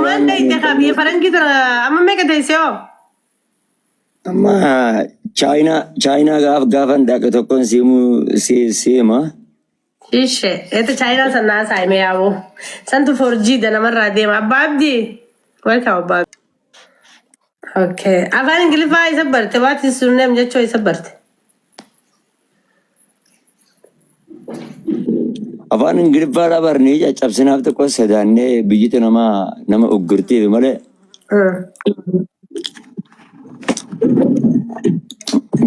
Dhugumaan waan dhayite kaa biyya faranjii tana amma meeqa teessee hoo? Amma Chaayinaa Chaayinaa gaaf gaafan dhaqe tokkoon siimuu si siima. Ishee eeta Chaayinaa san naa saayime yaaboo. Santu 4G da namarraa deema. Abbaa Abdii. Welcome Abbaa Abdii. Okay. Afaan Ingiliffaa isa barte what is your name jechuu isa barte. Afaan Ingiliffaa dhabarnii caccabsinaaf xiqqoo sodaannee biyyiti nama nama uggurtiif malee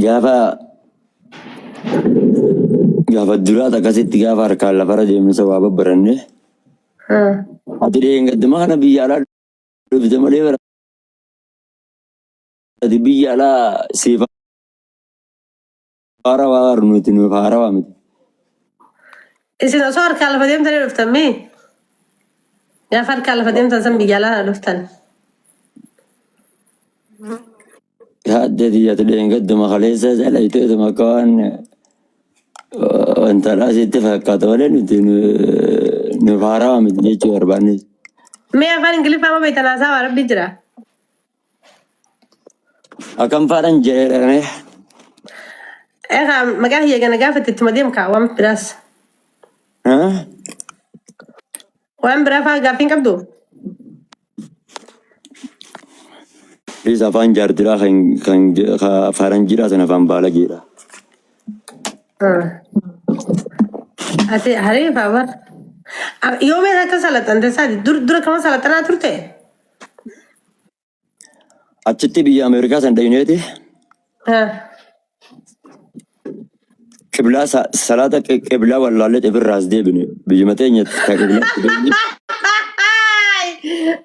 gaafa gaafa duraat akkasitti gaafa harkaan lafarra deemnisa waa babbaranne. Ati dheengadduma kana biyya alaa dhufte malee bara ati biyya alaa siif haarawaa bar nuti nuuf haarawaa miti. Isin osoo harkaan lafa deemtanii dhuftan mii? Gaafa harkaan lafa deemtan san biyya alaa dhuftan. Yaadde tiyyatu dheengadduma kaleessa dhalayteetuma akka waan wanta alaa sitti fakkaata malee nuti nuuf haarawaa miti jechuu barbaanne. Mee afaan Ingiliffaa ma beektan haasawaa rabbi jira. Akkam faadhan jedhame. Egaa maqaa kiyya gana gaafate ittuma deemka waan biraas. Waan biraa fa'aa gaaffii hin qabdu? Is afaan jaartiraa kan kan faranjiidhaa sana afaan baalageedha. Ati hariifa bar. Yoo mee akka salaxante saati dur dura kama salaxanaa turte? Achitti biyya Ameerikaa san dhayneeti qiblaa salaata qiblaa wallaallee ifirraas deebine biyyuma teenya ta qiblaatti deebine.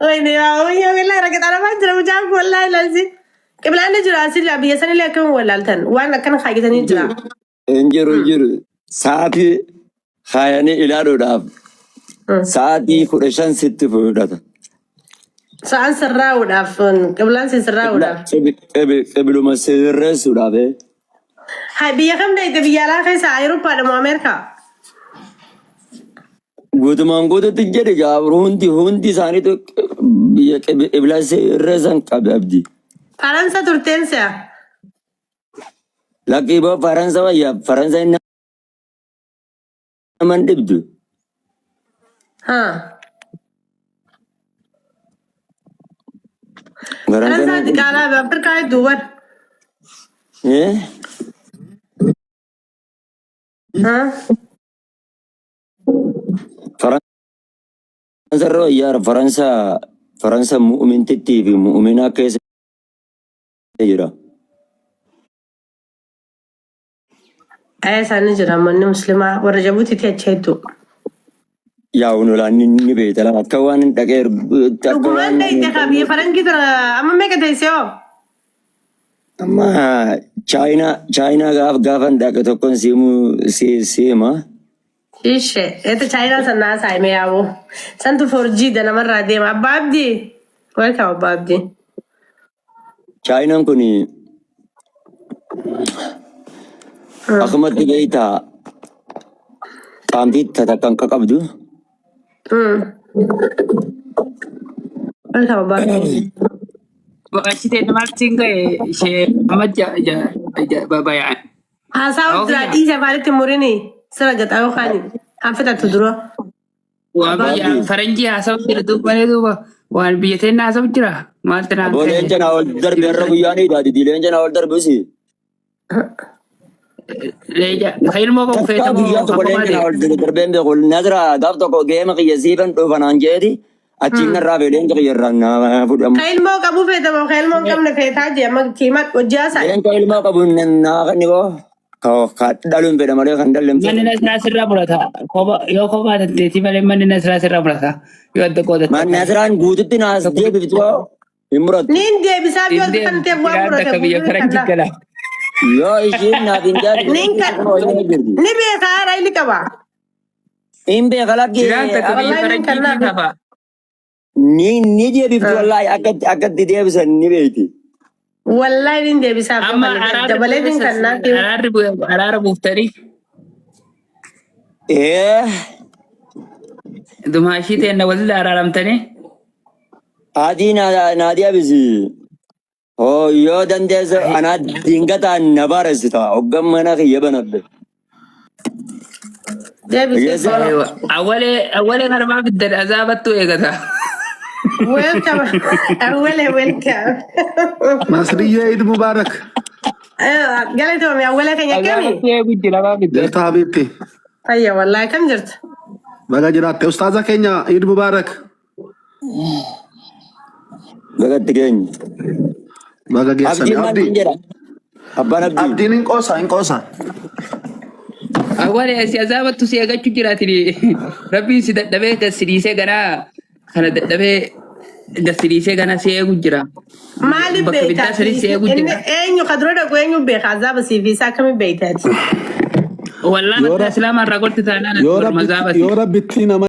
Wayne yaa wayya wallahi raga xarafaa jira mucaan kun wallahi lalsi. Qiblaan ni jira asirraa biyya sanillee akkam wallaaltan waan akkana kaayatanii jira. Hin jiru hin jiru. Sa'aatii kaayanii ilaaluudhaaf sa'aatii 15 sitti fudhata. Sa'aan sirraa'uudhaaf qiblaan sin sirraa'uudhaaf. Qibluma sirreessuudhaaf. Hai biyya kam deeyte biyya alaa keessa Awurooppaadha moo Ameerikaa? Guutumaan guututti jedhi gaafur hundi hundi isaaniitu biyya qibla sirreessan qabe abdi. Faransa turteen si'a. Lakkii boo Faransa wayya Faransa inni naman dhibdu. Haa. Faransa Faransaa nama dhibdu. diqaalaa Afrikaa hedduu bar. Eh? Haa. Faransa irra wayyaa Faransa Faransa mu'umintittii fi mu'uminaa keessa jira. Aya isaanii jira manni muslimaa warra Jabuutiitti achi hedduu. Yaa onolaan ni beekta lama akka waan hin dhaqee akka Dhugumaan waan dhayite kaa biyya faranjii tana amma meeqa teessee hoo? Amma Chaayinaa Chaayinaa gaaf gaafan dhaqe tokkoon siimuu siima. Ishee eeta Chaayinaa san naa saayime yaaboo. Santu 4G da namarraa deema. Abbaa Abdii. Welcome Abbaa Abdii. Chaayinaan kun akkumatti beektaa qaamtii takka hin qabdu. Welcome Abbaa Abdii. Baqachitee namatti hin ga'e ishee amma bayaan. Haasaa Awwa jira kiyya. dhiise afaanitti murini sira gaxaa yookaan kan fixattu dura. Waan biyya Abdi. faranjii haasa'u jira duuba malee duuba waan biyya teenya haasa'u jira maaltu naan Aboo ta'e. leenca naa ol darbe har'a guyyaan iidha didi leenca naa ol darbe si. Leenca kan ilmoo qabu Takkaa feetamoo guyyaa kan tokko kophaa leenca naa ta'e. ol darbee hin beeku. Nasra gaaf tokko geema kiyya siifan dhufa naan jeeti achiin narraa bee leenca kiyya irraa naa fudhamu. Kan ilmoo qabu feetamoo kan ilmoo hin qabne feetaa jee amma kiimaa hojii haasaa. Leenca ilmoo qabu naa kan dhiboo ka dhaluun fedha malee kan dhalle hin Manni fedhu. nasraa sirraa murata. Yoo kophaa dandeettii malee manni nasraa sirraa murata. Yoo adda qoodatte Man ta'e. Nasraan guututti naas Tokko deebiftu hin murattu. Niin deebisaa Hin yoo deemu. kan ta'e waan Jiraan murate takka biyya guutuu faranjii kan gala. Yoo ishiin naaf hin jaadne Niin kan hojii jirti. ni beekaa raayili qaba. Hin beeka lakki Jiraan takka biyya Wallahi niin faranjii kannaa ni hafa. ni ni deebifti wallaahi akkatti akkatti deebisan ni beekti. Wallahi niin deebisaa yoo Amma kan ta'e araarri dabalee niin kannaa fi araarri araara buuftanii Ee dumaashii teenna walitti araaramtanii. Adii naa deebisi. Hoo yoo dandeesse anaa dingataan na baaressita. Hoggan mana kiyya banadhe. Deebisee Dhageesse? follow. Awwalee awwalee kana maaf fiddan azaabattu eegata. Welcome. Awwalee welcome. Masriyyee Eid Mubarak. Galatoome awwalee keenya akkami? Azaabattu eegu jira maaf fiddan. Jirta Habiibti. Fayya wallaahi kam jirta? Baga jiraatte. Ustaaza keenya Eid Mubarak. Bagatti keenya. Baga geessani. Abdiin maal Abdii. siin jedha? Abbaan Abdii. Abdiin hin qoosa hin qoosa. Awwalee si azaabattu si eegachuu jiraatini. Rabbiin si dadhabee gad si dhiisee ganaa kana dadhabee gad si dhiisee ganaa si eegu jira. Maaliif Bakka beektaa? biddaa sanis si eegu Inni jira. eenyu ka dura dhaqu eenyu beeka azaaba siif isaa akkami beektaati? Wallaan Yoo akka rab islaamaa irraa gorti taanaan yoo warma rabbitti zaabati. yoo rabbitti nama